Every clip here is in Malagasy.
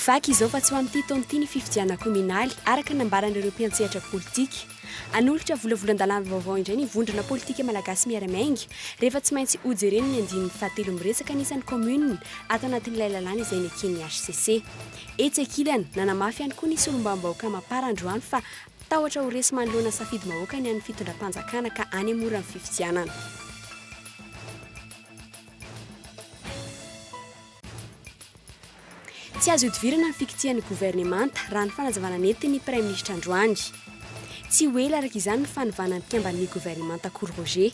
Vaky izao fa tsy ho amin'ity taona ity ny fifidianana kaominaly, araka ny nambaran'ireo mpiantsehatra politika. Hanolotra volavolan-dalàna vaovao indray ny vondrona politika malagasy miara-miainga, rehefa tsy maintsy hojerena ny andininy fahatelo miresaka ny isan'ny kaominina ato anatin'ilay lalàna izay neken'ny hcc. Etsy ankilany, nanamafy ihany koa ny solombavambahoaka Mapar androany fa tahotra ho resy manoloana safidim-bahoaka ny an'ny fitondram-panjakana ka hanemorany fifidianana. Tsy azo ihodivirana ny fikitihan'ny governemanta, raha ny fanazavana nentin'ny Praiminisitra androany. Tsy ho ela araka izany ny fanovana ny mpikamban'ny governemanta Kolo Roger.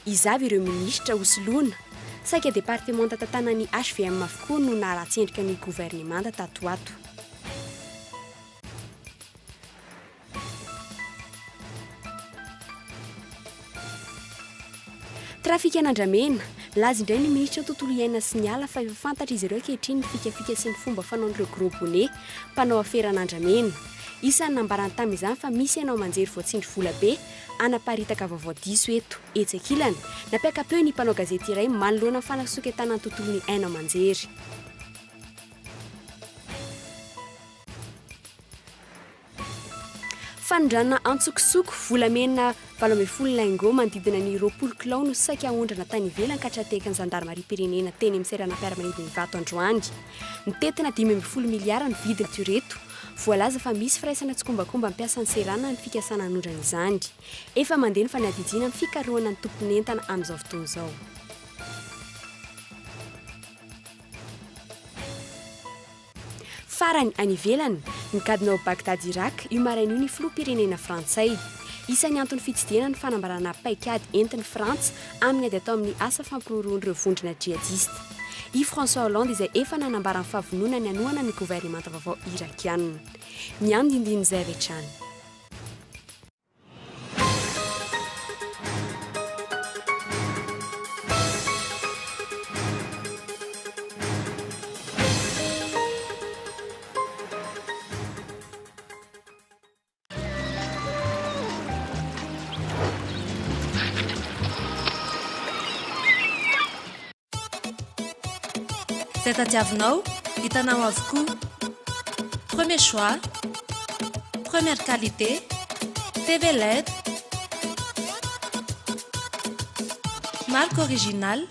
Iza avy ireo minisitra hosoloana? Saika departemanta tantanan'ny hvm avokoa no naharatsy endrika ny governemanta tato ho ato. Trafikan'andramena, Nilaza indray ny minisitry ny tontolo iainana sy ny ala fa efa fantatr'izy ireo ankehitriny ny fikafika sy ny fomba fanaon'ireo gros bonnets mpanao aferan'andramena. Isan'ny nambarany tamin'izany fa misy haino aman-jery voatsindry vola be hanaparitaka vaovao diso eto. Etsy ankilany, nampiaka-peo ny mpanao gazety iray manoloana ny fanasoketana ny tontolon'ny haino aman-jery. Fanondranana antsokosoko volamena 18 lingots manodidina ny 20 kilao no saika haondrana tany ivelany ka tra-tehaky ny zandarimariam-pirenena teny amin'ny seranam-piaramanidina Ivato androany. Mitentina 15 miliara ny vidin'ireto. Voalaza fa misy firaisana tsikombakomba mpiasan'ny seranana ny fikasana hanondrana izany. Efa mandeha ny fanadihadiana amin'ny fikarohana ny tompon'entana amin'izao fotoana izao. Farany, any ivelany, nigadona ao Bagdad Irak io maraina io ny filoham-pirenena frantsay. Isan'ny anton'ny fitsidihana ny fanambarana paikady entin'i Frantsa amin'ny ady atao amin'ny asa fampiroroan'ireo vondrona djihadista. I François Hollande izay efa nanambara ny fahavononany hanohana ny governemanta vaovao irakiana. Ny andindinin'izay avy hatrany. Izay tadiavinao, hitanao avokoa. Premier choix, première qualité, TV led, marque originale,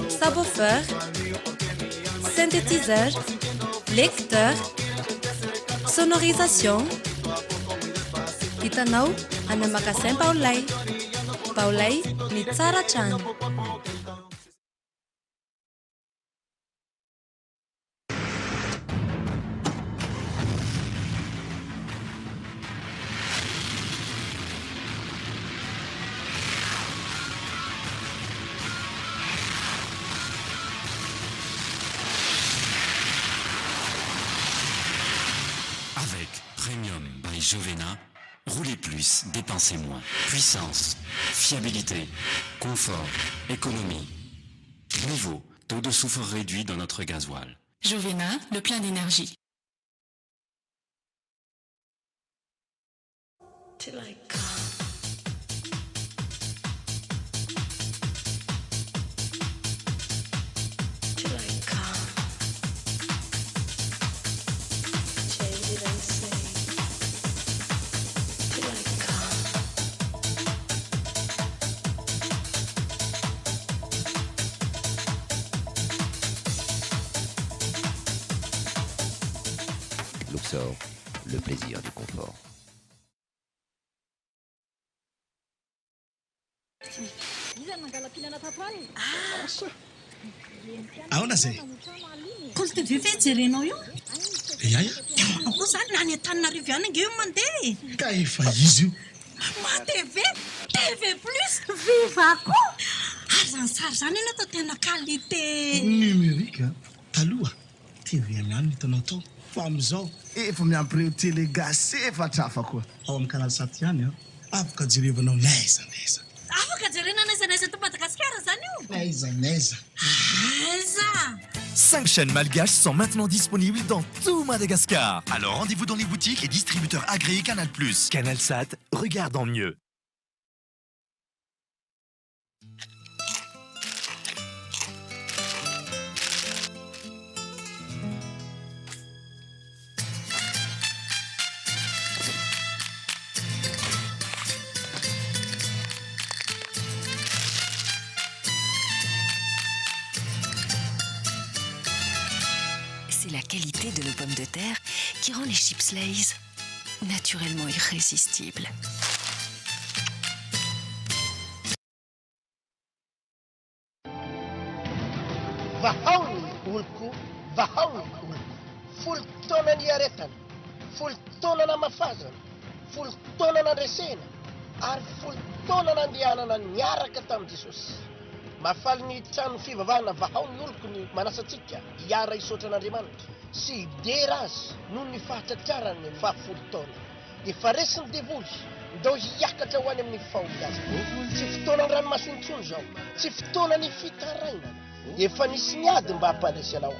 subwoofer, synthétiseur, lecteur, sonorisation. Hitanao any amin'ny magasin Baolay. Baolay, ny tsara hatrany. Avec Premium by Jovena, roulez plus, dépensez moins. Puissance, fiabilité, confort, économie. Niveau, taux de soufre réduit dans notre gasoil. Jovena, le plein d'énergie. Till I come. Till I come. Change it and say. Till I come. Luxor, le plaisir du confort. Ahoana izay? Kolo TV ve jerenao io? Ia ia. Dia ahoana koa izany na any Antananarivo ihany ange io mandeha e! Ka efa izy io. Ma TV, TV plus, viva koa! Ary izany sary izany anie atao tena qualité. Numérique an! Taloha tvm ihany no hitanao tao fa amin'izao efa miampy ireo télé gasy efatra hafa koa. Ao amin'ny canal sat ihany an! Afaka jerevanao n'aiza n'aiza. Afaka jerena n'aiza n'aiza eto Madagasikara izany io? N'aiza n'aiza. Aiza! 5 chaînes malgaches sont maintenant disponibles dans tout Madagascar. Alors rendez-vous dans les boutiques et distributeurs agréés Canal+. Canal Sat, regarde en mieux. qualité de nos pommes de terre qui rend les chips Lay's naturellement irrésistibles. Vahao ny oloko, vahao ny oloko. Folo taona niaretana, folo taona namafazana, folo taona nandresena ary folo taona nandehanana niaraka tamin'i Jesosy. Mahafaly ny trano fivavahana Vahao ny oloko ny manasa antsika hiara hisaotra an'Andriamanitra sy hidera Azy noho ny fahatratrarany ny fahafolo taona. Efa resy ny devoly, ndao hiakatra ho any amin'ny fahombiazana. Tsy fotoanan-dranomaso intsony izao, tsy fotoanan'ny fitarainana. Efa nisy niady mba hampandresy anao.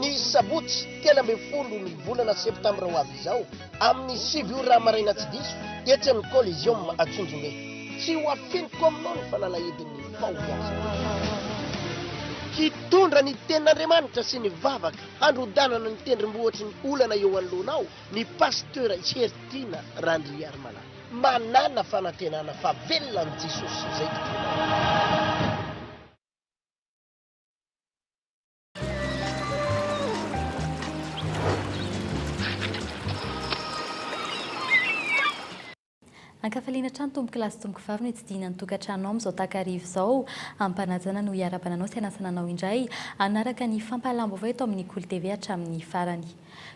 Ny sabotsy 13 ny volana septambra ho avy izao, amin'ny 9 ora maraina tsy diso, etsy amin'ny Coliseum Antsonjombe. Tsy ho afeniko aminao ny fanalahidin'ny fahombiazana. Hitondra ny tenin'Andriamanitra sy ny vavaka handrodanana ny tendrombohitry ny olana eo anoloanao ny Pasteur Heritiana Randriarimalala. Manàna fanantenana fa velona ny Jesosy izay tomponao. Ankafaliana hatrany tompoko lahy sy tompoko vavy no hitsidihina ny tokantranonao amin'izao takariva izao. Ampanajana no hiarahabana anao sy hanasana anao indray hanaraka ny fampahalam-baovao eto amin'ny Kolo TV hatramin'ny farany.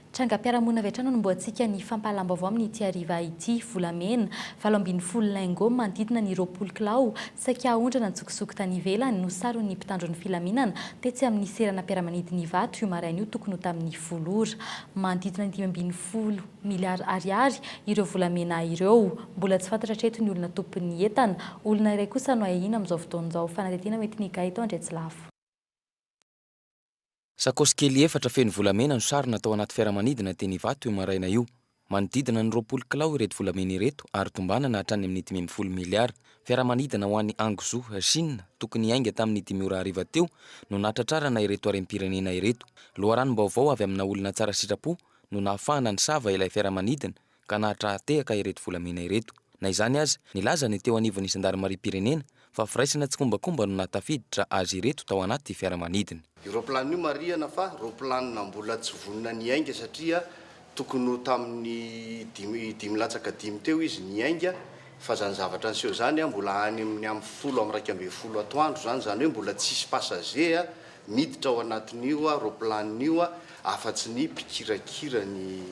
Trangam-piarahamonina avy hatrany no nombohantsika ny fampahalam-baovao amin'ity hariva ity. Volamena, 18 lingots manodidina ny 20 kilao, saika haondrana an-tsokosoko tany ivelany no saron'ny mpitandro ny filaminana tetsy amin'ny seranam-piaramanidina Ivato io maraina io tokony ho tamin'ny folo ora. Manodidina ny 15. Miliara ariary ireo volamena ireo. Mbola tsy fantatra hatreto ny olona tompon'ny entana. Olona iray kosa no ahiahiana amin'izao fotoana izao. Fanadihadiana hoentin'i Gaëtan Andriatsilavo. Sakaosy kely efatra feno volamena no sarona tao anaty fiaramanidina teny Ivato io maraina io. Manodidina ny 20 kilao ireto volamena ireto ary tombanana hatrany amin'ny 15 miliara. Fiaramanidina ho any Hangzhou, Chine, tokony hiainga tamin'ny dimy ora hariva teo no nahatratrarana ireto harem-pirenena ireto. Loharanom-baovao avy amina olona tsara sitrapo no nahafahana nisava ilay fiaramanidina ka nahatraha-tehaka ireto volamena ireto. Na izany aza, nilaza ny teo anivon'ny zandarimariam-pirenena fa firaisana tsikombakomba no nahatafiditra azy ireto tao anaty fiaramanidina. Io raoplanina io marihana fa raoplanina mbola tsy vonona ny hiainga satria tokony ho tamin'ny dimy dimy latsaka dimy teo izy niainga fa izany zavatra niseho izany mbola any amin'ny amin'ny folo amin'ny 11 atoandro izany, izany hoe mbola tsisy passager miditra ao anatin'io raoplanina io afa-tsy ny mpikirakira ny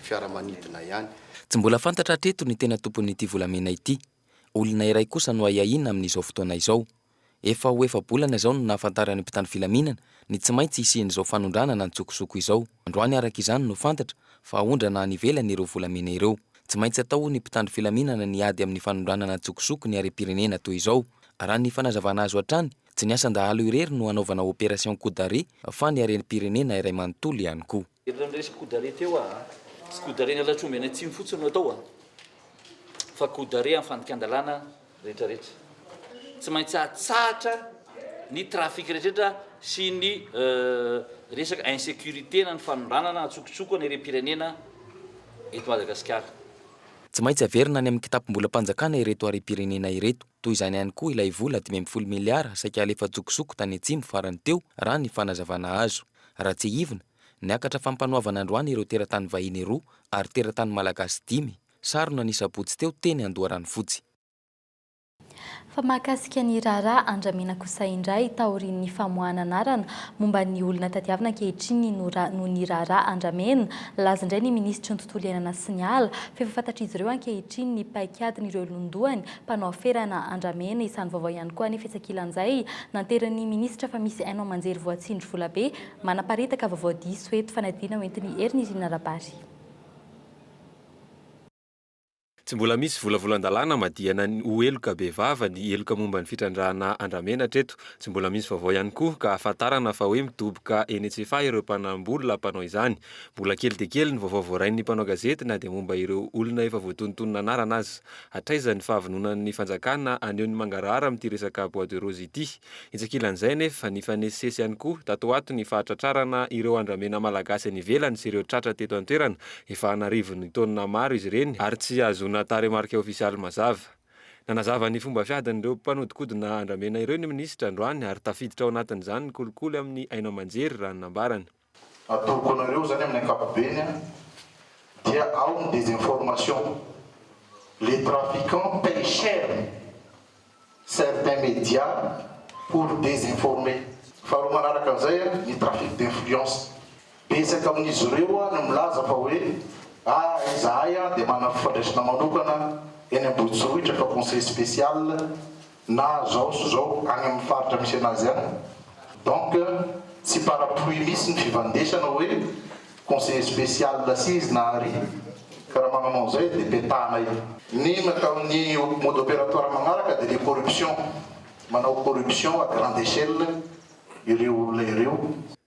fiaramanidina ihany. Tsy mbola fantatra hatreto ny tena tompon'ity volamena ity. Olona iray kosa no ahiahiana amin'izao fotoana izao. Efa ho efa-bolana izao no nahafantaran'ny mpitandro filaminana ny tsy maintsy hisian'izao fanondranana an-tsokosoko izao. Androany araka izany no fantatra fa haondrana any ivelany ireo volamena ireo. Tsy maintsy atao hoy ny mpitandro filaminana ny ady amin'ny fanondranana an-tsokosoko ny harem-pirenena toy izao. Raha ny fanazavana azo hatrany, Tsy ny asan-dahalo irery no hanaovana opération coup d'arrêt fa ny harem-pirenena iray manontolo ihany koa. Efa niresaka coup d'arrêt teo aho a! Tsy coup d'arrêt ny halatr'omby any atsimo fotsiny no atao a! Fa coup d'arrêt amin'ny fandikan-dalàna rehetrarehetra. Tsy maintsy atsahatra ny trafic rehetrarehetra sy ny resaka insécurité na ny fanondranana antsokosoko ny harem-pirenena eto Madagasikara. Tsy maintsy averina any amin'ny kitapom-bolam-panjakana ireto harem-pirenena ireto. Toy izany ihany koa ilay vola 15 miliara saika alefa an-tsokosoko tany atsimo farany teo, raha ny fanazavana azo. Raha tsiahivina, niakatra fampanoavana androany ireo teratany vahiny roa ary teratany malagasy dimy, sarona ny sabotsy teo teny Andoharanofotsy. Fa mahakasika ny raharaha Andramena kosa indray, taorian'ny famoahana anarana momba ny olona tadiavina ankehitriny noho ny raharaha Andramena, nilaza indray ny minisitry ny tontolo iainana sy ny ala fa efa fantatr'izy ireo ankehitriny ny paikadin'ireo londohany mpanao ferana andramena. Isan'ny vaovao ihany koa anefa etsy ankilan'izay, nanterin'ny minisitra fa misy haino aman-jery voatsindry volabe manaparitaka vaovao diso eto. Fanadihadiana hoentin'i Herinirina Rabary. Tsy mbola misy volavolan-dalàna hamadihana ny ho heloka bevava ny heloka momba ny fitrandrahana andramena hatreto. Tsy mbola misy vaovao ihany koa ka ahafantarana fa hoe midoboka eny Tsiafahy ireo mpanambola mpanao izany. Mbola kely dia kely ny vaovao voarain'ny mpanao gazety na dia momba ireo olona efa voatonontonona anarana aza. Hatraiza ny fahavononan'ny fanjakana haneho ny mangarahara amin'ity resaka bois de rose ity? Etsy ankilan'izay anefa, nifanesisesy ihany koa tato ho ato ny fahatratrarana ireo andramena malagasy any ivelany sy ireo tratra teto an-toerana. Efa an'arivony taonina maro izy ireny ary tsy ahazoana tarehimarika ofisialy mazava. Nanazava ny fomba fiadin'ireo mpanodinkodina andramena ireo ny minisitra androany ary tafiditra ao anatin'izany ny kolikoly amin'ny haino aman-jery raha ny nambarany. Atoroko anareo zany amin'ny ankapobeny a, dia ao ny désinformation, les trafiquants paient cher certains médias pour désinformer. Faharoa manaraka an'izay a, ny trafic d'influence. Betsaka amin'izy ireo a no milaza fa hoe ah izahay a dia manana fifandraisana manokana eny Ambohitsorohitra fa conseiller spécial na zao sy zao any amin'ny faritra misy anazy any. Donc tsy parapluie misy ny fivandesana hoe conseiller spécial sy izy na ary ka raha magnanao an'izay dia petahana io. Ny ny mode opératoire magnaraka dia le corruption, manao corruption à grande échelle ireo olona ireo.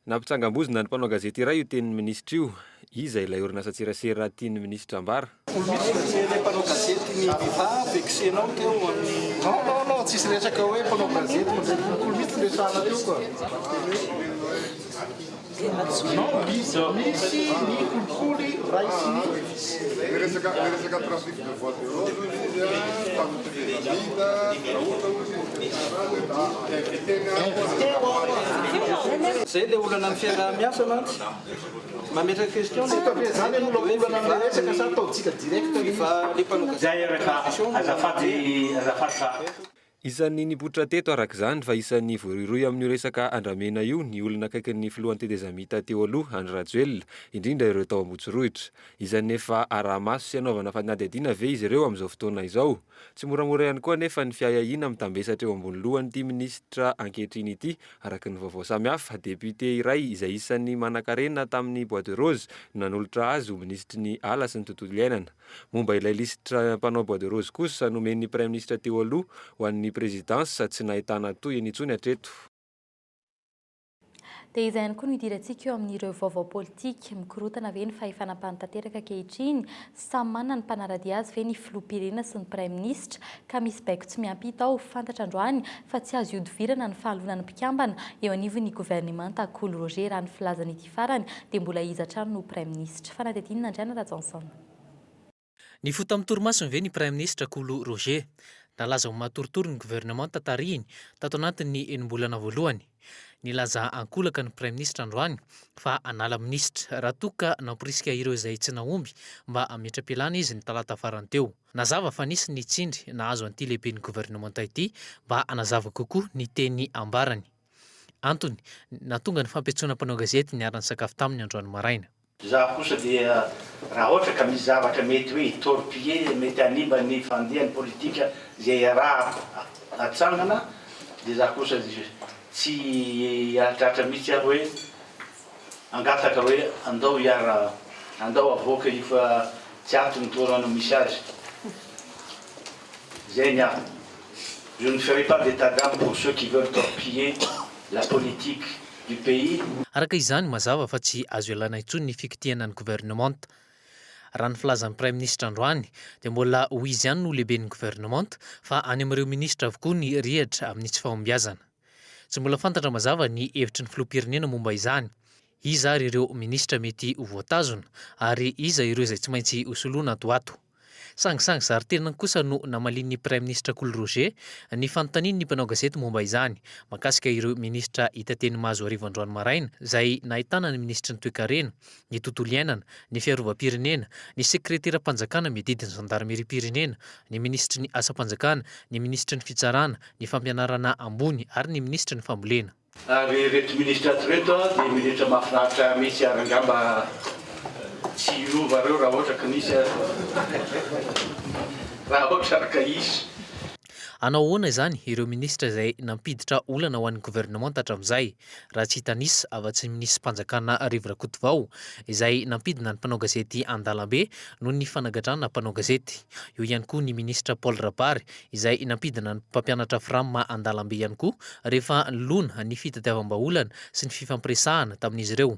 Nampitsangam-bozona ny mpanao gazety iray io tenin'ny minisitra io. Iza ilay orinasan-tserasera tian'ny minisitra ambara? Misy ilay mpanao gazety ny Viva vexenao teo amin'ny. Non non non tsisy resaka hoe mpanao gazety mandray kolikoly mihitsy ny resahana teo ka. Non misy misy ny kolikoly raisiny. Ny resaka ny resaka trafic de bois de rose hozy izy a, tamin'ny tetezamita, raha ohatra hozy izy dia invité-ny aho Zay le olana amin'ny fiaraha-miasa mantsy. Mametraka question Tsy hita ve zany aloha le olana amle resaka sa ataontsika direct le izy? Zay araka azafady azafady fa. Isan'ny nipoitra teto araka izany fa isan'ny voarohirohy amin'io resaka andramena io ny olona akaikin'ny filohan'ny tetezamita teo aloha, Andry Rajoelina, indrindra ireo tao Ambohitsorohitra. Isan'ny efa araha-maso sy anaovana fanadihadiana ve izy ireo amin'izao fotoana izao? Tsy moramora ihany koa anefa ny fiahiahiana mitambesatra eo ambony lohan'ity minisitra ankehitriny ity Araka ny vaovao samihafa, depiote iray izay isan'ny manankarena tamin'ny bois de rose no nanolotra azy ho minisitry ny ala sy ny tontolo iainana. Momba ilay lisitra mpanao bois de rose kosa nomen'ny praiminisitra teo aloha ho an'ny prezidansa, tsy nahitana tohiny intsony hatreto. Dia izay ihany koa no hidirantsika eo amin'ireo vaovao politika. Mikorontana ve ny fahefana mpanatanteraka ankehitriny? Samy manana ny mpanara-dia azy ve ny filoham-pirenena sy ny praiminisitra? Ka misy baiko tsy miampita ao. Fantatra androany fa tsy azo ihodivirana ny fahalonan'ny mpikambana eo anivon'ny governemanta Kolo Roger. Raha ny filazan'ity farany dia mbola izy hatrany no praiminisitra. Fanadihadiana Andriana Rajaonson. Nifoha tamin'ny torimasony ve ny Praiminisitra Kolo Roger? Nalaza ho matoritory ny governemanta tarihiny tato anatin'ny enim-bolana voalohany. Nilaza ankolaka ny Praiminisitra androany fa hanala minisitra raha toa ka namporisika ireo izay tsy nahomby mba hametra-pialana izy ny talata farany teo. Nazava fa nisy ny tsindry nahazo an'ity lehiben'ny governemanta ity mba hanazava kokoa ny teny ambarany. Antony nahatonga ny fampiantsoana mpanao gazety niara-nisakafo taminy androany maraina. Izaho kosa dia raha ohatra ka misy zavatra mety hoe hi-torpiller, mety hanimba ny fandehan'ny politika izay iarahako atsangana dia izaho kosa tsy hiaritraritra mihitsy aho hoe hangataka hoe andao hiara, andao avoaka io fa tsy ato ny toerana misy azy. Izay ny ahy. Je ne ferai pas d'état d'âme pour ceux qui veulent torpiller la politique du pays. Araka izany, mazava fa tsy azo ialana intsony ny fikitihana ny governemanta. Raha ny filazan'ny Praiminisitra androany, dia mbola ho izy ihany no lehiben'ny governemanta, fa any amin'ireo minisitra avokoa ny rihatra amin'ny tsy fahombiazana. Tsy mbola fantatra mazava ny hevitry ny filoham-pirenena momba izany. Iza ary ireo minisitra mety ho voatazona, ary iza ireo izay tsy maintsy hosoloina ato ho ato? Sangisangy zary tenany kosa no namalian'ny Praiminisitra Kolo Roger ny fanontanian'ny mpanao gazety momba izany, mahakasika ireo minisitra hita teny Mahazoarivo androany maraina, izay nahitana ny minisitry ny Toekarena, ny Tontolo iainana, ny Fiarovam-pirenena, ny sekreteram-panjakana miadidy ny zandarimeriam-pirenena, ny minisitry ny Asam-panjakana, ny minisitry ny Fitsarana, ny Fampianarana ambony ary ny minisitry ny Fambolena. Ary ireto ministra ato ireto dia ministra mahafinaritra ahy mihitsy ary angamba tsy hiova ireo raha ohatra ka nisy ary raha ohatra ary ka hisy. Hanao ahoana izany ireo minisitra izay nampiditra olana ho an'ny governemanta hatramin'izay, raha tsy hitanisa afa-tsy ny minisi-panjakana Rivo Rakotovao izay nampidina ny mpanao gazety an-dalambe noho ny fanagadrana mpanao gazety. Eo ihany koa ny minisitra Paul Rabary izay nampidina ny mpampianatra Fram an-dalambe ihany koa rehefa nilona ny fitadiavam-bahaolana sy ny fifampiresahana tamin'izy ireo.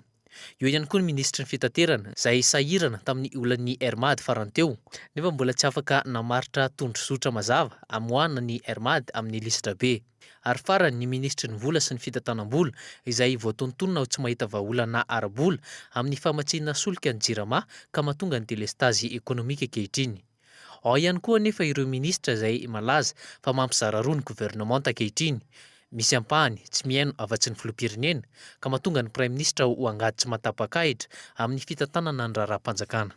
Eo ihany koa ny minisitry ny fitaterana izay sahirana tamin'ny olan'ny Air Mad farany teo nefa mbola tsy afaka namaritra tondrozotra mazava hamoahana ny Air Mad amin'ny lisitra be. Ary farany ny minisitry ny vola sy ny fitantanam-bola izay voatonontonona ho tsy mahita vahaolana ara-bola amin'ny famatsiana solika ny Jirama ka mahatonga ny delestazy ekonomika ankehitriny. Ao ihany koa anefa ireo minisitra izay malaza fa mampizara roa ny governemanta ankehitriny. Misy ampahany tsy mihaino afa-tsy ny filoham-pirenena ka mahatonga ny praiminisitra ho angady tsy mahatapak'ahitra amin'ny fitantanana ny raharaham-panjakana.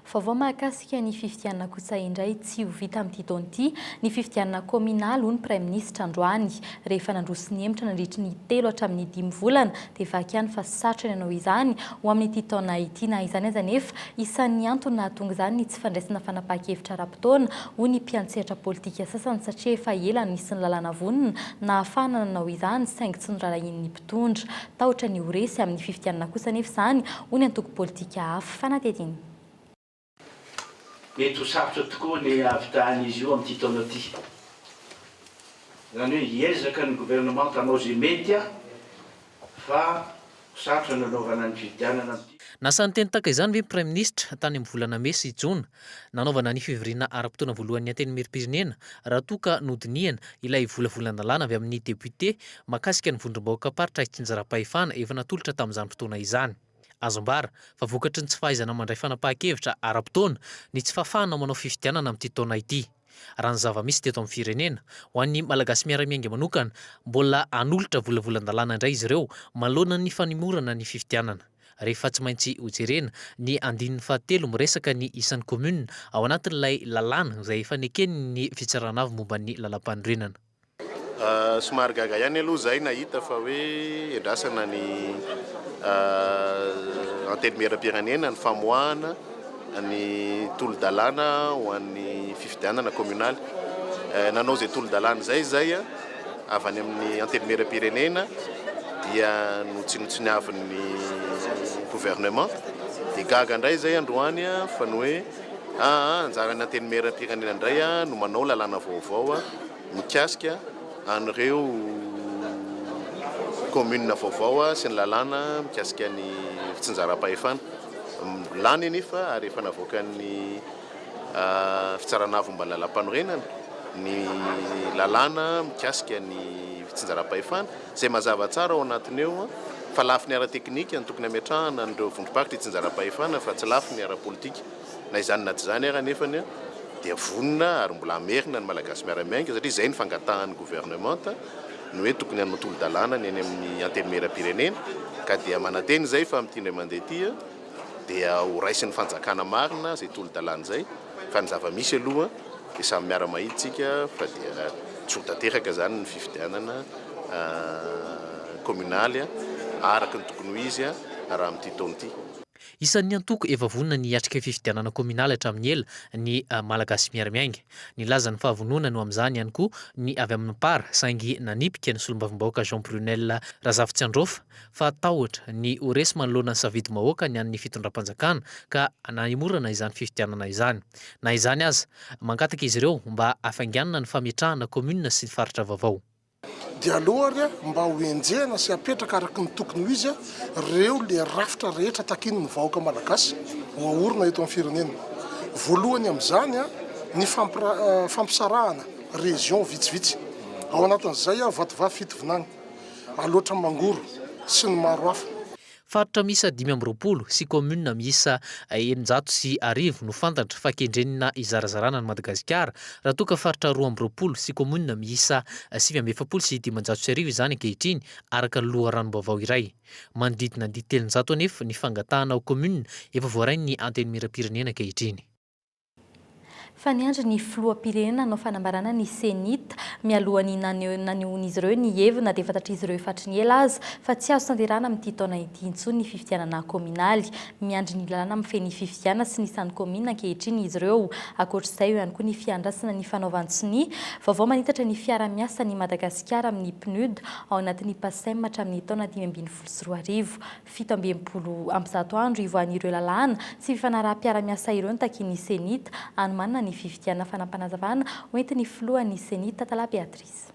Vaovao mahakasika ny fifidianana kosa indray, tsy ho vita amin'ity taona ity ny fifidianana kaominaly hoy ny praiminisitra androany. Rehefa nandroso nihemotra nandritry ny telo hatramin'ny dimy volana dia vaky ihany fa sarotra ny hanao izany ho amin'ity taona ity. Na izany aza anefa, isan'ny antony nahatonga izany ny tsy fandraisana fanapahan-kevitra ara-potoana hoy ny mpiantsehatra politika sasany satria efa ela no nisy ny lalàna vonona nahafahana nanao izany saingy tsy norarahian'ny mpitondra. Tahotra ny ho resy amin'ny fifidianana kosa anefa izany hoy ny antoko politika hafa. Fanadihadiana. Mety ho sarotra tokoa ny hahavitahan'izy io amin'ity taona ity. Izany hoe hiezaka ny governemanta hanao izay mety fa sarotra ny hanaovana ny fifidianana amin'ity. Nasahy niteny tahaka izany ve ny Praiminisitra tany amin'ny volana mey sy jona, nanaovana ny fivoriana ara-potoana voalohan'ny Antenimierimpirenena raha toa ka nodinihana ilay volavolan-dalàna avy amin'ny depiote mahakasika ny vondrom-bahoakam-paritra itsinjaram-pahefana efa natolotra tamin'izany fotoana izany? Azo ambara fa vokatry ny tsy fahaizana mandray fanapahan-kevitra ara-potoana ny tsy fahafahana manao fifidianana amin'ity taona ity. Raha ny zava-misy teto amin'ny firenena, ho an'ny Malagasy miara-miainga manokana, mbola hanolotra volavolan-dalàna indray izy ireo manoloana ny fanemorana ny fifidianana. Rehefa tsy maintsy hojerena ny andininy fahatelo miresaka ny isan'ny commune ao anatin'ilay lalàna izay efa neken'ny Fitsarana Avo momba ny Lalàmpanorenana. Somary gaga ihany aloha izahay nahita fa hoe endrasana ny Antenimierampirenena ny famoahana ny tolo-dalàna ho an'ny fifidianana kaominaly. Nanao izay tolo-dalàna izay izahay avy any amin'ny Antenimierampirenena dia notsinontsiniavin'ny gouvernement. Dia gaga indray izahay androany fa ny hoe aa anjaran'ny Antenimierampirenena indray no manao lalàna vaovao. Mikasika an'ireo commune vaovao sy ny lalàna mikasika ny fitsinjaram-pahefana. Lany anefa ary efa navoakan'ny Fitsarana Avo momba ny Lalàmpanorenana ny lalàna mikasika ny fitsinjaram-pahefana izay mazava tsara ao anatiny eo fa lafiny ara-teknika no tokony hametrahana an'ireo vondrom-paritra itsinjaram-pahefana fa tsy lafiny ara-politika. Na izany na tsy izany ary anefany dia vonona ary mbola hamerina ny Malagasy miara-miainga satria izay no fangatahan'ny governemanta ny hoe tokony hanao tolo-dalàna ny eny amin'ny Antenimierampirenena ka dia manantena izay fa amin'ity indray mandeha ity dia ho raisin'ny fanjakana marina izay tolo-dalàna izay fa ny zava-misy aloha dia samy miara-mahita isika fa dia tsy ho tanteraka izany ny fifidianana kaominaly araka ny tokony ho izy raha amin'ity taona ity. Isan'ny antoko efa vonona ny hiatrika fifidianana kaominaly hatramin'ny ela ny Malagasy Miara-Miainga. Nilaza ny fahavononany ho amin'izany ihany koa ny avy amin'ny Par saingy nanipika ny solombavambahoaka Jean Brunelle Razafitsiandraofa fa tahotra ny ho resy manoloana ny safidim-bahoaka ny an'ny fitondram-panjakana ka nahemorana izany fifidianana izany. Na izany aza, mangataka izy ireo mba hafainganina ny fametrahana kaominina sy faritra vaovao. Dia aleo ary mba ho enjehina sy apetraka araka ny tokony ho izy ireo le rafitra rehetra takian'ny vahoaka malagasy ho aorina eto amin'ny firenena. Voalohany amin'izany ny fampisarahana région vitsivitsy. Ao anatin'izay Vatovavy Fitovinany, Alaotra Mangoro sy ny maro hafa. Faritra miisa 25 sy kaominina miisa 1600 no fantatra fa kendrenina hizarazarana an'i Madagasikara raha toa ka faritra 22 sy kaominina miisa 1549 izany ankehitriny araka ny loharanom-baovao iray. Manodidina ny 300 anefa ny fangatahana ho kaominina efa voarain'ny Antenimierampirenena ankehitriny. Fa niandry ny filoham-pirenena hanao fanambarana ny Cenit mialohan'ny nanehoan'izy ireo ny heviny na dia fantatr'izy ireo efa hatry ny ela aza fa tsy azo tanterahana amin'ity taona ity intsony ny fifidianana kaominaly. Miandry ny lalàna mifehy ny fifidianana sy ny isan'ny kaominina ankehitriny izy ireo. Ankoatra izay, eo ihany koa ny fiandrasana ny fanaovan-tsonia vaovao manitatra ny fiara-miasan'i Madagasikara amin'ny PNUD ao anatin'ny Pacem hatramin'ny taona 2015. 167 andro hivoahan'ireo lalàna sy fifanaraham-piarahamiasa ireo no takian'ny Cenit hanomanana ny fifidianana fanampanazavan hoentin'ny filohan'ny Cenit Tatala Béatrice.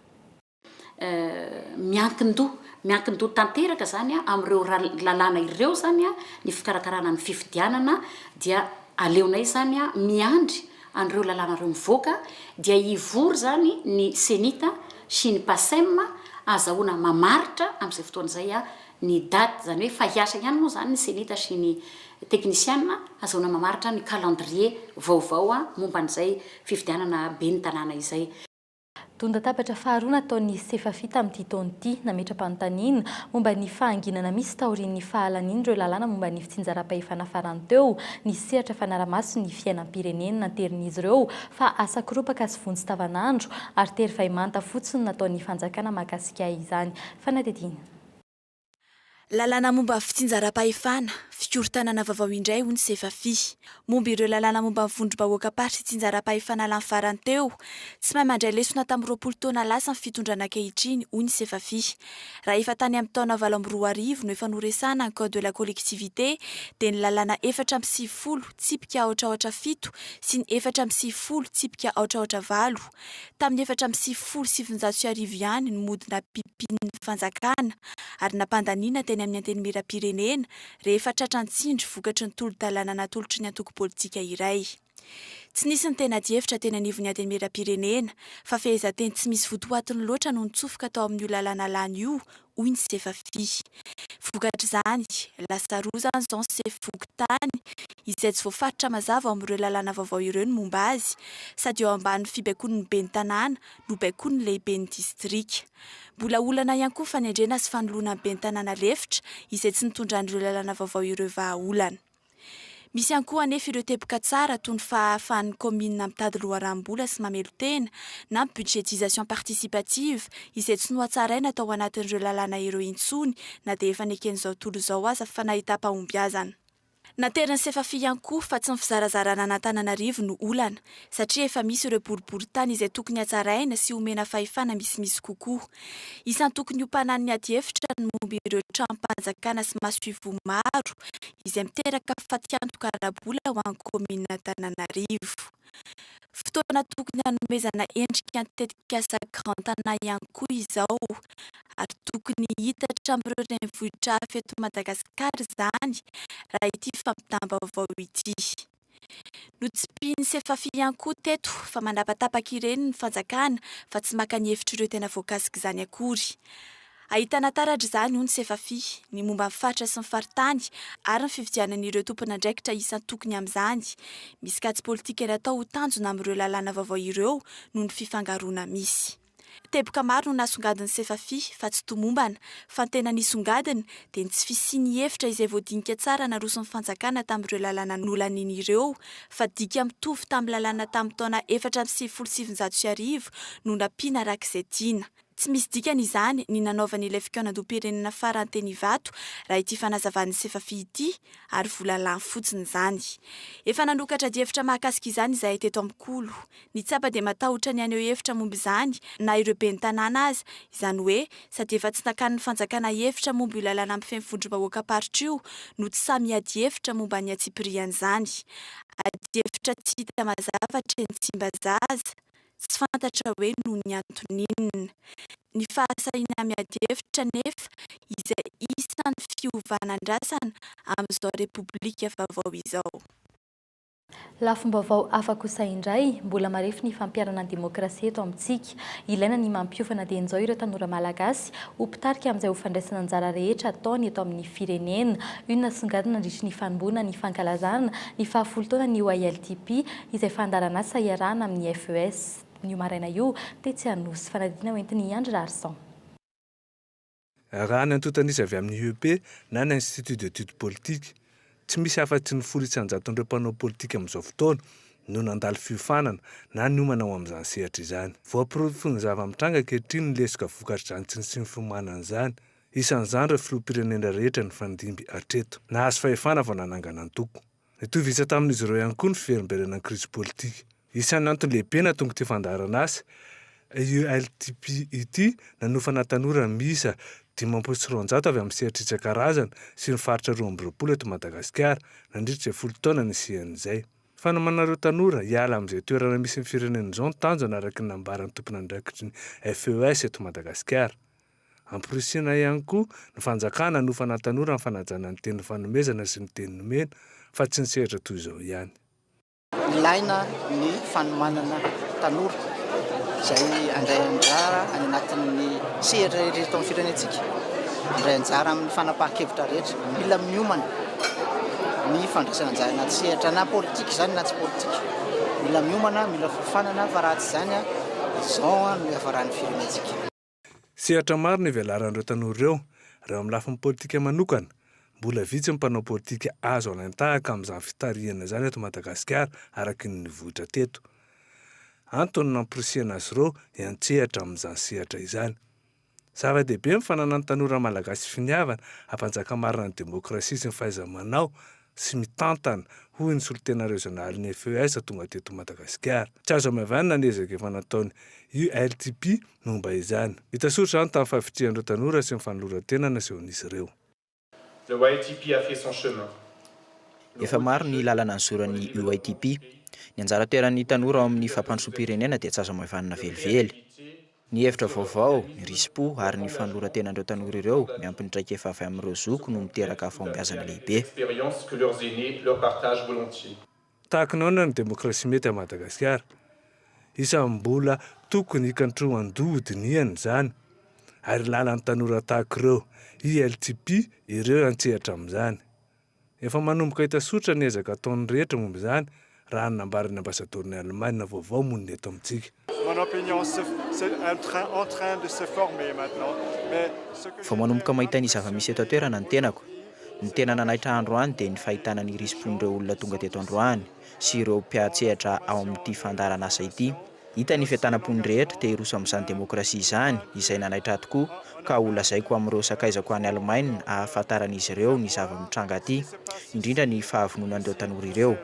Miankin-doha, miankin-doha tanteraka izany amin'ireo lalàna ireo izany ny fikarakarana ny fifidianana dia aleonay izany miandry an'ireo lalàna ireo mivoaka dia hivory izany ny Cenit sy ny Pacem ahazahoana mamaritra amin'izay fotoana izay ny daty, izany hoe fa hiasa ihany moa izany ny Cenit sy ny teknisiana hazahoana mamaritra ny calendrier vaovao momba an'izay fifidianana ben'ny tanàna izay. Don-databatra faharoa nataon'ny Sefafi tamin'ity taona ity, nametra-panontaniana momba ny fahanginana misy taorian'ny fahalanian'ireo lalàna momba ny fitsinjaram-pahefana farany teo ny sehatra fanaramaso ny fiainam-pirenena. Nanterin'izy ireo fa asa koropaka sy vonjy tavanandro ary tery vay manta fotsiny no nataon'ny fanjakana mahakasika izany. Fanadihadiana. Lalàna momba ny fitsinjaram-pahefana, fikorontanana vaovao indray hoy ny Sefafi. Momba ireo lalàna momba ny vondrom-bahoakam-paritra itsinjaram-pahefana lany farany teo, tsy mahay mandray lesona tamin'ny 20 taona lasa ny fitondrana ankehitriny hoy ny Sefafi. Raha efa tany amin'ny taona 2008 no efa noresahana ny code de la collectivité dia ny lalàna 94 tsipika aotra aotra fito sy ny 94 tsipika aotra aotra valo Tamin'ny 1994 ihany no mody nampimpin'ny fanjakana ary nampandaniana teny amin'ny Antenimierampirenena rehefa tratran'ny tsindry vokatry ny tolo-dalàna natolotry ny antoko politika iray. Tsy nisy ny tena adihevitra teny anivon'ny Antenimierampirenena fa fehezanteny tsy misy votoatiny loatra no nitsofoka tao amin'io lalàna lany io, hoy ny Sefafi. Vokatr'izany, lasa roa izany izao ny sefo fokontany izay tsy voafaritra mazava ao amin'ireo lalàna vaovao ireo ny momba azy, sady eo ambanin'ny fibaikoan'ny ben'ny tanàna no baikoan'ny lehiben'ny distrika. Mbola olana ihany koa fanendrena sy fanoloana ny ben'ny tanàna lefitra izay tsy nitondran'ireo lalàna vaovao ireo vahaolana. Misy ihany koa anefa ireo teboka tsara toy ny fahafahan'ny kaominina mitady loharanom-bola sy mamelon-tena na ny budgétisation participative izay tsy nohatsaraina tao anatin'ireo lalàna ireo intsony na dia efa neken'izao tontolo izao aza fa nahitam-pahombiazana. Naterin'ny Sefafi ihany koa fa tsy ny fizarazarana an'Antananarivo no olana satria efa misy ireo boriborintany izay tokony hatsaraina sy omena fahefana misimisy kokoa. Isan'ny tokony hiompanan'ny adihevitra ny momba ireo tranom-panjakana sy masoivoho maro izay miteraka fatiantoka ara-bola ho an'ny kaominina Antananarivo. Fotoana tokony hanomezana endrika ny tetikasa Grand Tana ihany koa izao ary tokony hihitatra amin'ireo renivohitra hafa eto Madagasikara izany raha ity fampitam-baovao ity. Notsipihin'ny Sefafi ihany koa teto fa manapatapaka ireny ny fanjakana fa tsy maka ny hevitr'ireo tena voakasik'izany akory. Ahitana taratra izany, hoy ny Sefafi, ny momba ny faritra sy ny faritany ary ny fifidianana ireo tompon'andraikitra isan-tokony amin'izany. Misy kajy politika natao ho tanjona amin'ireo lalàna vaovao ireo noho ny fifangaroana misy. Teboka maro no nasongadin'ny Sefafi fa tsy tomombana, fa ny tena nisongadina dia ny tsy fisian'ny hevitra izay voadinika tsara naroson'ny fanjakana tamin'ireo lalàna nolaniana ireo fa dika mitovy tamin'ny lalàna tamin'ny taona 1994 no nampiana araka izay tiana. Tsy misy dikany izany ny nanaovana ilay fikaonandoham-pirenena farany teny Ivato raha ity fanazavan'ny Sefafi ity ary vola lany fotsiny izany. Efa nanokatra adihevitra mahakasika izany izahay teto amin'ny Kolo. Ny tsapa dia matahotra ny haneho hevitra momba izany na ireo ben'ny tanàna aza, izany hoe sady efa tsy nakan'ny fanjakana hevitra momba io lalàna mifehy ny vondrom-bahoakam-paritra io no tsy sahy miady hevitra momba ny antsipirian'izany. Adihevitra tsy hita mazava hatreny Tsimbazaza, tsy fantatra hoe noho ny antony inona. Ny fahasahiana miady hevitra anefa izay isan'ny fiovana andrasana amin'izao Repoblika vaovao izao. Lafim-baovao hafa kosa indray, mbola marefo ny fampiharana ny demokrasia eto amintsika. Ilaina ny mampiofana dieny izao ireo tanora malagasy ho mpitarika amin'izay ho fandraisana anjara rehetra ataony eto amin'ny firenena. Io no nasongadina nandritry ny fanombohana ny fankalazana ny fahafolo taonan'ny YLTP izay fandaharanasa iarahana amin'ny FES io maraina io tetsy Anosy. Fanadihadiana hoentin'i Andry Raharison. Raha ny antontan'isa avy amin'ny IEP na ny Institut d'études politiques, tsy misy afa-tsy ny folo isan-jaton'ireo mpanao politika amin'izao fotoana no nandalo fiofanana na niomana ho amin'izany sehatra izany. Voaporofon'ny zava-mitranga ankehitriny ny lesoka vokatr'izany tsy nisian'ny fiomanana izany, isan'izany ireo filoham-pirenena rehetra nifandimby hatreto. Nahazo fahefana vao nanangana antoko. Nitovy isa tamin'izy ireo ihany koa ny fiverimberenan'ny krizy politika. Isan'ny antony lehibe nahatonga ity fandaharanasa ULTP ity nanofana tanora miisa 250 avy amin'ny sehatra isan-karazany sy ny faritra 22 eto Madagasikara nandritra izay folo taona nisian'izay. Fanomanana ireo tanora hiala amin'izay toerana misy ny firenena izao ny tanjona araka ny nambaran'ny tompon'andraikitry ny FES eto Madagasikara. Amporisihina ihany koa ny fanjakana hanofana tanora amin'ny fanajana ny teny nifanomezana sy ny teny nomena fa tsy ny sehatra toy izao ihany. Ilaina ny fanomanana tanora izay handray anjara any anatin'ny sehatra rehetra eto amin'ny firenentsika, handray anjara amin'ny fanapahan-kevitra rehetra. Mila miomana ny fandraisana anjara anaty sehatra na politika izany na tsy politika. Mila miomana, mila fiofanana fa raha tsy izany. Izao no hiafaran'ny firenentsika. Sehatra maro no ivelaran'ireo tanora ireo. Raha eo amin'ny lafiny politika manokana, mbola vitsy ny mpanao politika azo alain-tahaka amin'izany fitarihana izany eto Madagasikara araka ny nivoitra teto. Antony namporisihana azy ireo hiantsehatra amin'izany sehatra izany. Zava-dehibe ny fananan'ny tanora malagasy finiavana hampanjaka marina ny demokrasia sy ny fahaiza-manao sy mitantana, hoy ny solontena rezionalin'ny FES tonga teto Madagasikara. Tsy azo hamaivanina ny ezaka efa nataon'ny ULTP momba izany. Hita soritra izany tamin'ny fahavitrihan'ireo tanora sy ny fanoloran-tena nasehon'izy ireo. Le YTP a fait son chemin. Efa maro ny lalana nizoran'ny UYTP. Ny anjara toeran'ny tanora ao amin'ny fampandrosoam-pirenena dia tsy azo hamaivanina velively. Ny hevitra vaovao, ny risi-po ary ny fanoloran-tenan'ireo tanora ireo, miampy ny traikefa avy amin'ireo zoky no miteraka fahombiazana lehibe. Expérience que leurs aînés leur partagent volontiers. Tahaka ny ahoana ny demokrasia mety à Madagasikara? Isan'ny mbola tokony hikantrohan-doha hodinihana izany ary lalan'ny tanora tahaka ireo ILTP ireo hiantsehatra amin'izany. Efa manomboka hita soritra ny ezaka ataon'ny rehetra momba izany raha ny nambaran'ny ambasadaoron'i Alemaina vaovao monina eto amintsika. Mon opinion c'est en train de se former maintenant mais ce que Vao manomboka mahita ny zava-misy eto an-toerana ny tenako. Ny tena nanaitra ahy androany dia ny fahitana ny risi-pon'ireo olona tonga teto androany sy ireo mpiantsehatra ao amin'ity fandaharan'asa ity. Hita ny fientanam-pon'ny rehetra te hiroso amin'izany demokrasia izany, izay nanaitra ahy tokoa, ka ho lazaiko amin'ireo sakaizako any Alemaina ahafantaran'izy ireo ny zava-mitranga aty, indrindra ny fahavononan'ireo tanora ireo.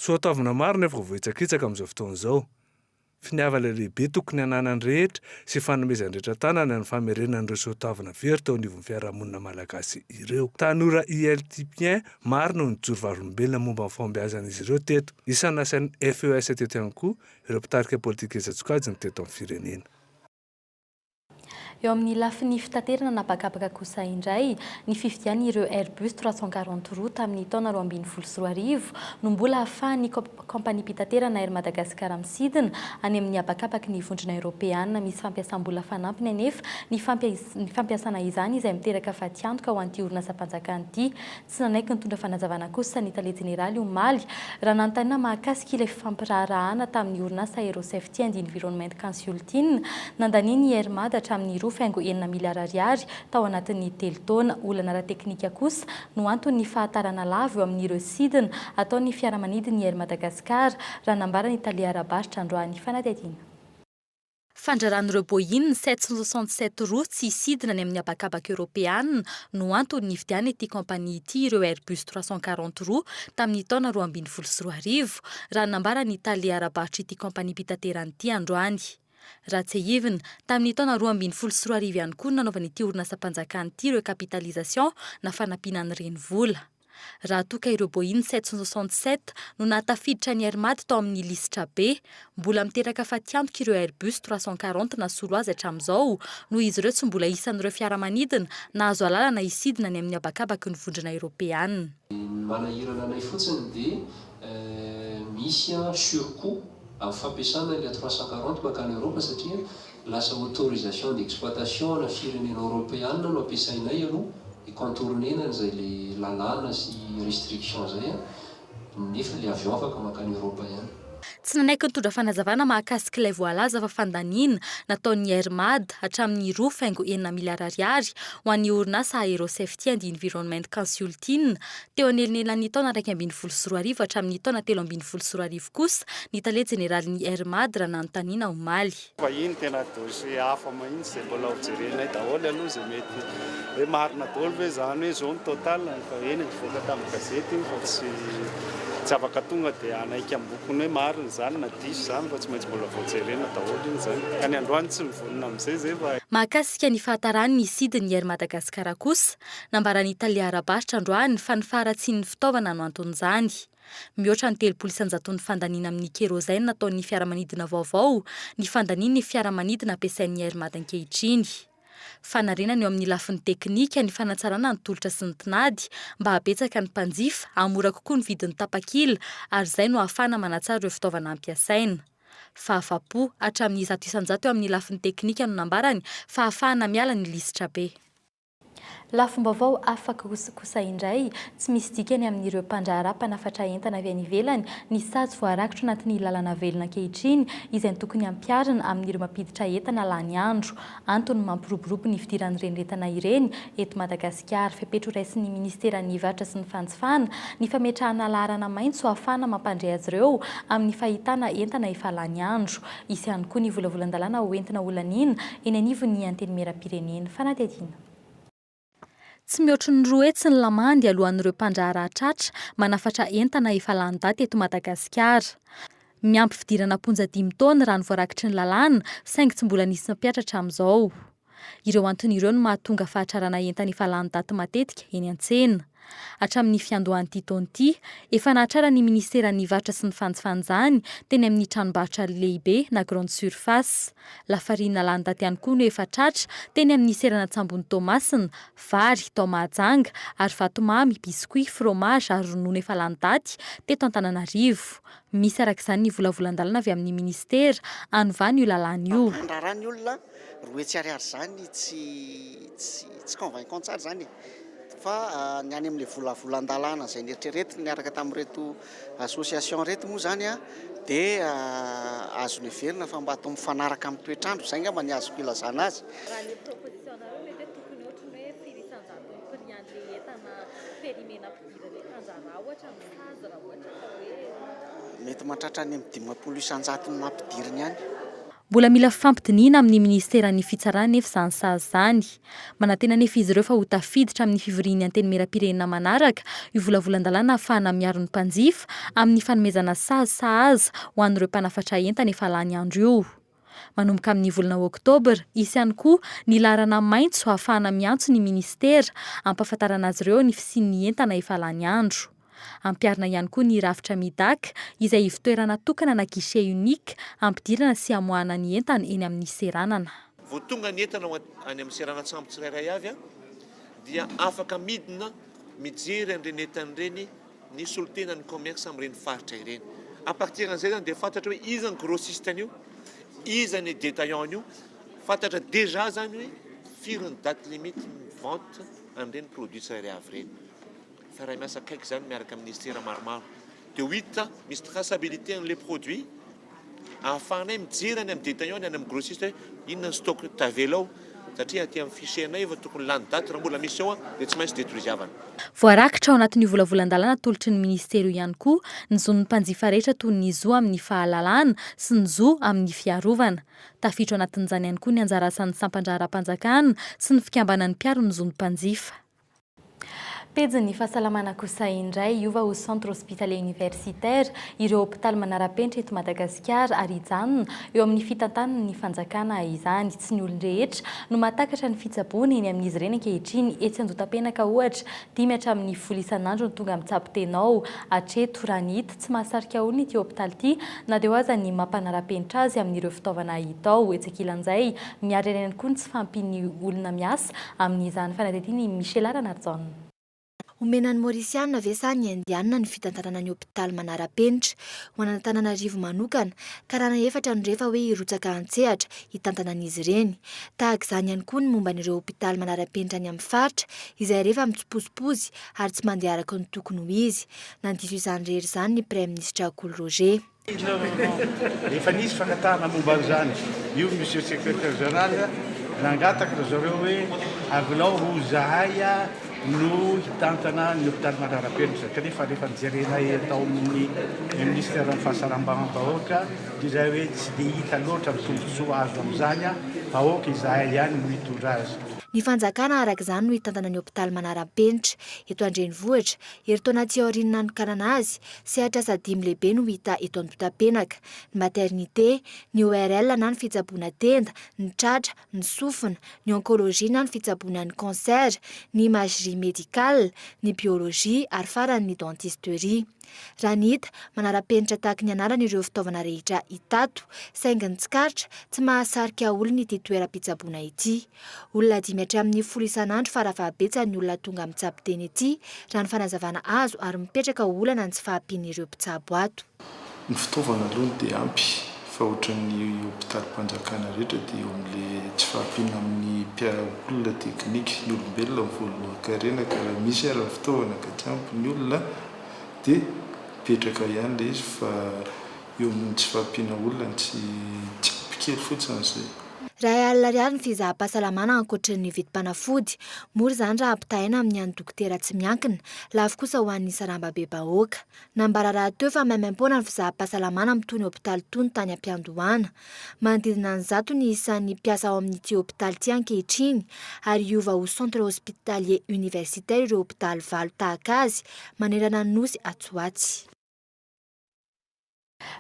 Soatoavina maro no efa voahitsakitsaka amin'izao fotoana izao. Finiavana lehibe tokony hananan'ny rehetra sy fanomezan'ny rehetra tanana ny famerenana ireo soatoavina very teo anivon'ny fiarahamonina malagasy ireo. Tanora ILTPien maro no nijoro vavolombelona momba ny fahombiazan'izy ireo teto. Isan'ny nasain'ny FES teto ihany koa ireo mpitarika politika isan-tsokajiny teto amin'ny firenena. Eo amin'ny lafiny fitaterana an'habakabaka kosa indray, ny fividianana ireo Airbus 342 tamin'ny taona 2012 no mbola ahafahan'ny kaompaniam-pitaterana Air Madagascar misidina any amin'ny habakabaky ny Vondrona Eoropeana. Misy fampiasam-bola fanampiny anefa ny fampiasana izany izay miteraka fatiantoka ho an'ity orinasam-panjakana ity. Tsy nanaiky nitondra fanazavana kosa ny tale jeneraly omaly raha nanontaniana mahakasika ilay fifampiraharahana tamin'ny orinasa Aero Safety and Environment Consulting nandanian'ny Air Mad hatramin'ny roa faingo enina miliara ariary tao anatin'ny telo taona. Olana ara-teknika kosa no anton'ny fahatarana lava eo amin'ireo sidina ataon'ny fiaramanidin'ny Air Madagascar raha nambaran'ny tale ara-barotra androany. Fanadihadiana. Fandraran'ireo Boeing 767 roa tsy hisidina any amin'ny habakabaka Eoropeana no antony nividiana ity kaompania ity ireo Airbus 342 tamin'ny taona 2012, raha ny nambaran'ny tale ara-barotr'ity kaompaniam-pitaterana ity androany. Raha tsiahivina, tamin'ny taona 2012 ihany koa no nanaovan'ity orinasam-panjakana ity recapitalisation na fanampiana ny renivola. Raha toa ka ireo Boeing 767 no nahatafiditra ny Air Mad tao amin'ny lisitra B, mbola miteraka fatiantoka ireo Airbus 340 nasolo azy hatramin'izao, noho izy ireo tsy mbola isan'ireo fiaramanidina nahazo alalana hisidina any amin'ny habakabaky ny Vondrona Eoropeana. Ny manahirana anay fotsiny dia misy surcoût amin'ny fampiasana ilay 340 mankany Eoropa satria Lasa autorisation d'exploitation ana firenena eoropeana no ampiasainay aloha hi-contourner-na an'izay le lalàna sy restriction zay an, nefa le avion afaka mankany Europe ihany. Tsy nanaiky nitondra fanazavana mahakasika ilay voalaza fa fandaniana nataon'ny Air Mad hatramin'ny roa faingo enina miliara ariary ho an'ny orinasa Aero Safety and Environment Consulting teo anelanelan'ny taona 2011 hatramin'ny taona 2013 kosa ny tale jeneralin'ny Air Mad raha nanontaniana omaly. Fa iny tena dossier hafa mahintsy izay mbola ho jerenay daholo aloha izay mety hoe marina daholo ve izany hoe izao ny total-ny fa eny nivoaka tamin'ny gazety iny fa tsy tsy afaka tonga dia hanaiky ambokony hoe marina izany na diso izany fa tsy maintsy mbola voajerena daholo iny izany ka ny androany tsy mivonona amin'izay izay fa Mahakasika ny fahataran'ny sidin'ny Air Madagascar kosa, nambaran'i Tale ara-barotra androany fa ny faharatsian'ny fitaovana no anton'izany. Mihoatra ny 30 isan-jaton'ny fandaniana amin'ny kerozena ataon'ny fiaramanidina vaovao ny fandanian'ny fiaramanidina ampiasain'ny Air Mad ankehitriny. Fanarenana eo amin'ny lafiny teknika ny fanatsarana ny tolotra sy ny tinady mba hahabetsaka ny mpanjifa, hahamora kokoa ny vidin'ny tapakila ary izay no ahafahana manatsara ireo fitaovana ampiasaina. Fahafapo hatramin'ny 100% eo amin'ny lafiny teknika no nambarany fa ahafahana miala ny lisitra be. Lafim-baovao hafa kosa indray, tsy misy dikany amin'ireo mpandraharaha mpanafatra entana avy any ivelany ny sazy voarakitra anatin'ny lalana velona ankehitriny izay tokony hampiharina amin'ireo mampiditra entana lany andro. Antony mampiroborobo ny fidiran'ireny entana ireny eto Madagasikara. Fepetra horaisin'ny minisiteran'ny Varotra sy ny Fanjifana ny fametrahana laharana maitso ahafahana mampandre azy ireo amin'ny fahitana entana efa lany andro. Hisy ihany koa ny volavolan-dalàna hoentina holaniana eny anivon'ny Antenimierampirenena. Fanadihadiana. Tsy mihoatry ny 200 ny lamandy aloan'ireo mpandraharaha tratra manafatra entana efa lany daty eto Madagasikara. Miampy fidirana am-ponja dimy taona raha ny voarakitry ny lalàna saingy tsy mbola nisy nampihatra hatramin'izao. Ireo antony ireo no mahatonga fahatrarana entana efa lany daty matetika eny an-tsena. Hatramin'ny fiandohan'ity taona ity, efa nahatrara ny minisiteran'ny Varotra sy ny Fanjifana izany teny amin'ny tranombarotra lehibe na grande surface. Lafarinina lany daty ihany koa no efa tratra teny amin'ny seranan-tsambon'i Toamasina, vary, tao Mahajanga, ary vatomamy, biscuit, fromage ary ronono efa lany daty teto Antananarivo. Misy araka izany ny volavolan-dalana avy amin'ny minisitera hanovana io lalàna io. Handrara ny olona 200 ariary izany tsy tsy tsy convaincant tsara izany e! Fa ny any amin'ilay volavolan-dalàna izay neritreretiny niaraka tamin'ireto association ireto moa izany dia azo neverina fa mba atao mifanaraka amin'ny toetr'andro, izay angamba ny azoko ilazana azy. Raha ny proposition-nareo mety hoe tokony ohatry ny hoe firy isan-jaton'ny prix an'ilay entana périmé nampidiran'ilay mpandraharaha ohatra ny sazy raha ohatra ka hoe. Mety mahatratra any amin'ny 50 isan-jaton'ny nampidiriny any. Mbola mila fifampidinihina amin'ny minisiteran'ny Fitsarana anefa izany sazy izany. Manantena anefa izy ireo fa ho tafiditra amin'ny fivorian'ny Antenimierampirenena manaraka io volavolan-dalàna ahafahana miaro ny mpanjifa amin'ny fanomezana sazy sahaza ho an'ireo mpanafatra entana efa lany andro io. Manomboka amin'ny volana oktobra, hisy ihany koa ny laharana maitso ahafahana miantso ny minisitera hampahafantarana azy ireo ny fisian'ny entana efa lany andro. Ampiharina ihany koa ny rafitra MIDAC, izay ivotoerana tokana na guichet unique hampidirana sy hamoahana ny entana eny amin'ny seranana. Vao tonga ny entana ao any amin'ny seranan-tsambo tsirairay avy dia afaka midina mijery an'ireny entana ireny ny solontenan'ny commerce amin'ireny faritra ireny. À partir an'izay izany dia fantatra hoe iza ny grossiste an'io, iza ny détaillant an'io, fantatra déjà izany hoe firy ny date limite ny vente an'ireny produit tsirairay avy ireny. Fiaraha-miasa akaiky izany miaraka amin'ny ministera maromaro. Dia ho hita misy traçabilité an'ilay produit ahafahanay mijery any amin'ny détaillant ny any amin'ny grossiste hoe inona ny stock tavela ao satria aty amin'ny fichier-nay efa tokony lany daty raha mbola misy ao dia tsy maintsy détruisiavana. Voarakitra ao anatin'io volavolan-dalàna atolotry ny minisitera io ihany koa ny zon'ny mpanjifa rehetra toy ny zo amin'ny fahalalana sy ny zo amin'ny fiarovana. Tafiditra ao anatin'izany ihany koa ny anjara asan'ny sampan-draharaham-panjakana sy ny fikambanan'ny mpiaro ny zon'ny mpanjifa. Pejin'ny fahasalamana kosa indray, hiova ho Centre Hospitalier Universitaire ireo hopitaly manara-penitra eto Madagasikara ary hijanona eo amin'ny fitantanan'ny fanjakana izany. Tsy ny olon-drehetra no mahatakatra ny fitsaboana eny amin'izy ireny ankehitriny. Etsy Andotapenaka ohatra, dimy hatramin'ny folo isan'andro no tonga mitsabo tena ao. Hatreto, raha ny hita, tsy mahasarika olona ity hopitaly ity na dia eo aza ny mampanara-penitra azy amin'ireo fitaovana hita ao. Etsy ankilan'izay, miharihary ihany koa ny tsy fahampian'ny olona miasa Amin'izany fanadihadiana i Michela Ranarijaona. Homena ny Maorisianina ve sa ny Indianina ny fitantanana ny hopitaly manara-penitra? Ho an'Antananarivo manokana, karana efatra no re fa hoe hirotsaka an-tsehatra hitantana an'izy ireny. Tahaka izany ihany koa ny momba an'ireo hopitaly manara-penitra any amin'ny faritra, izay re fa mitsipozipozy ary tsy mandeha araka ny tokony ho izy. Nandiso izany rehetra izany ny Praiminisitra Kolo Roger. Efa nisy fangatahana momba an'izany. Io Monsieur Secrétaire Général nangataka ry zareo hoe avelao ho izahay no hitantana ny hopitaly Manarapenitra. Kanefa rehefa nojerenay tao amin'ny Ministeran'ny Fahasalamam-bahoaka dia izahay hoe tsy dia hita loatra ny tombontsoa azo amin'izany fa aoka izahay ihany no hitondra azy. Ny fanjakana araka izany no hitantana ny hopitaly Manarapenitra eto an-drenivohitra, herintaona aty aorian'ny nanokanana azy. Sehatr'asa dimy lehibe no hita eto Andotapenaka, ny maternité, ny ORL na ny fitsaboana tenda, ny tratra, ny sofina, ny oncologie na ny fitsaboana ny cancer, ny imagerie médicale, ny biologie ary farany ny dentisterie. Raha ny hita, manara-penitra tahaky ny anarany ireo fitaovana rehetra hita ato, saingy ny tsikaritra, tsy mahasarika olona ity toeram-pitsaboana ity. Olona dimy hatramin'ny folo isan'andro farafahabetsany ny olona tonga mitsabo tena ety, raha ny fanazavana azo ary mipetraka ho olana ny tsy fahampian'ireo mpitsabo ato. Ny fitaovana aloha dia ampy fa Fa ohatran'ny hopitalim-panjakana rehetra dia eo amin'ilay tsy fahampiana amin'ny olona teknika, ny olombelona no voalohan-karena ka raha misy ary ny fitaovana ka tsy ampy ny olona dia mipetraka ihany ilay izy fa eo amin'ny tsy fahampiana olona no tsy tsy ampy kely fotsiny izay. Iray alina ariary ny fizaham-pahasalamana ankoatry ny vidim-panafody. Mora izany raha ampitahaina amin'ny an'ny dokotera tsy miankina, lafo kosa ho an'ny sarambabem-bahoaka. Nambara rahateo fa maimaimpoana ny fizaham-pahasalamana amin'itony hopitaly itony tany am-piandohana. Manodidina ny zato ny isan'ny mpiasa ao amin'ity hopitaly ity ankehitriny ary hiova ho Centre Hospitalier Universitaire ireo hopitaly valo tahaka azy manerana ny Nosy atsy ho atsy.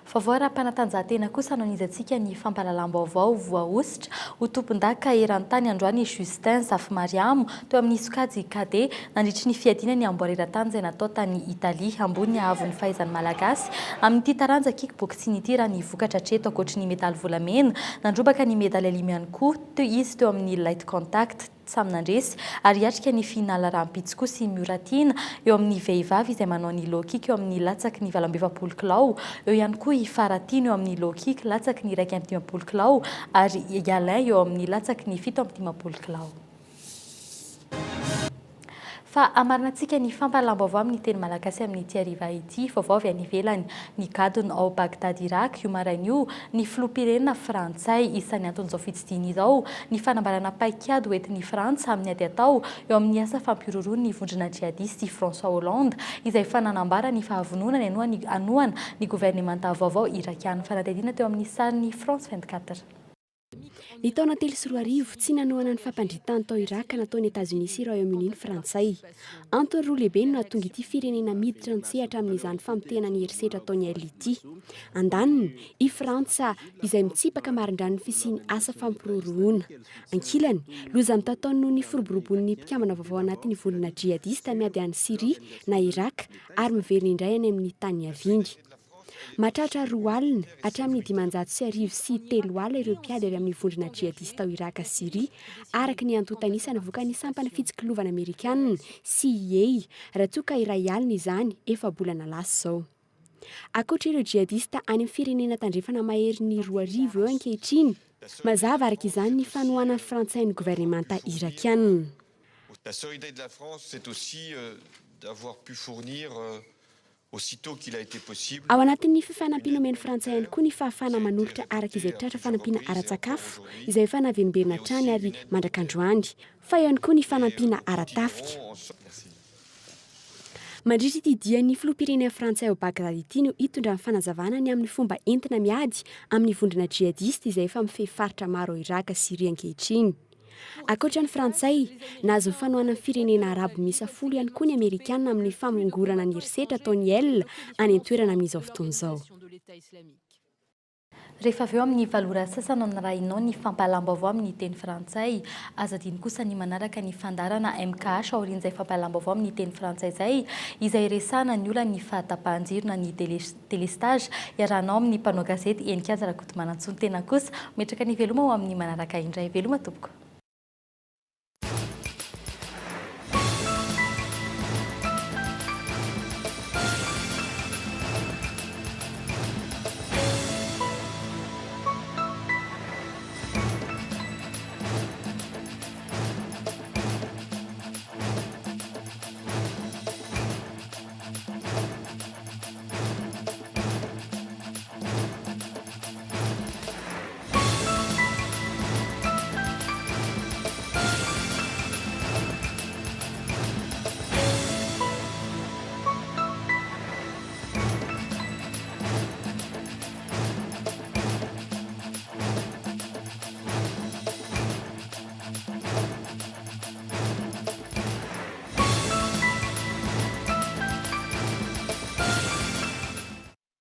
Vaovao ara-panatanjahantena kosa no anizantsika ny fampahalalam-baovao voahosotra ho tompondaka eran-tany androany i Justin Zafimariamo teo amin'ny sokajy cadet nandritry ny fiadiana ny amboara eran-tany izay natao tany Italia. Ambony ny haavon'ny fahaizan'ny Malagasy amin'ity taranja kick-boxing ity raha ny vokatra hatreto ankoatry ny medaly volamena. Nandrobaka ny medaly alimo ihany koa izy teo amin'ny light contact. Samy nandresy ary hiatrika ny finale rahampitso kosa i Mioratiana eo amin'ny vehivavy izay manao ny low kick eo amin'ny latsaky ny 48 kilao. Eo ihany koa i Faratiana eo amin'ny low kick latsaky ny 51 kilao ary i Alain eo amin'ny latsaky ny 57 kilao. Fa hamarinantsika ny fampahalalam-baovao amin'ny teny malagasy amin'ity hariva ity. Vaovao avy any ivelany. Nigadona ao Bagdad Irak io maraina io ny filoham-pirenena frantsay. Isan'ny anton'izao fitsidihana izao ny fanambarana paikady ho entin'i Frantsa amin'ny ady atao eo amin'ny asa fampihorohoroana ny vondrona djihadista i François Hollande izay efa nanambara ny fahavononany hanohana ny governemanta vaovao irakiana. Fanadihadiana teo amin'ny sarin'ny France 24. Ny taona 2003, tsy nanohana ny fampandritany tao Iraka nataon'i Etazonia sy Royaume-Uni ny Frantsay. Antony roa lehibe no nahatonga ity firenena miditra an-tsehatra amin'izany famotehana ny herisetra ataon'ny AIL ity. Andaniny, i Frantsa izay mitsipaka marindrano ny fisian'ny asa fampirorohoana. Ankilany, loza mitatao noho ny firoborobon'ny mpikambana vaovao anatin'ny vondrona djihadista miady any Syria na Iraka ary miverina indray any amin'ny tany niaviany. Mahatratra 200 hatramin'ny 1500 ireo mpiady avy amin'ny vondrona djihadista ao Iraka sy Syria, araka ny antontan'isa navoakan'ny sampana fitsikilovana amerikanina, CIA, raha toa ka 1000 izany efa-bolana lasa izao. Ankoatra ireo djihadista any amin'ny firenena tandrefana maherin'ny 2000 eo ankehitriny, mazava araka izany ny fanohanan'ny frantsay ny governemanta irakiana. La solidarité de la France, c'est aussi d'avoir pu fournir aussitôt qu'il a été possible. Ao anatin'ny fifanampiana omen'ny Frantsay ihany koa ny fahafahana manolotra araka izay tratra fanampiana ara-tsakafo, izay efa naverimberina hatrany ary mandrak'androany, fa eo ihany koa ny fanampiana ara-tafika. Mandritra ity dian'ny filoham-pirenena frantsay ao Bagdad ity no hitondrany fanazavana ny amin'ny fomba entina miady amin'ny vondrona djihadista izay efa mifehy faritra maro ao Iraka sy Syria ankehitriny. Ankoatra ny Frantsay, nahazo ny fanohanan'ny firenena arabo miisa folo ihany koa ny Amerikana amin'ny famongorana ny herisetra ataon'ny el any an-toerana amin'izao fotoana izao. Rehefa avy eo amin'ny valo ora sasany no narahinao ny fampahalam-baovao amin'ny teny frantsay. Aza adino kosa ny manaraka ny fandaharana MKH aorian'izay fampahalam-baovao amin'ny teny frantsay izay, izay hiresahana ny olan'ny fahatapahan-jiro na ny delestage iarahanao amin'ny mpanao gazety Heninkaja Rakotomanantsoa. Ny tena kosa, metraka ny veloma ho amin'ny manaraka indray. Veloma tompoko.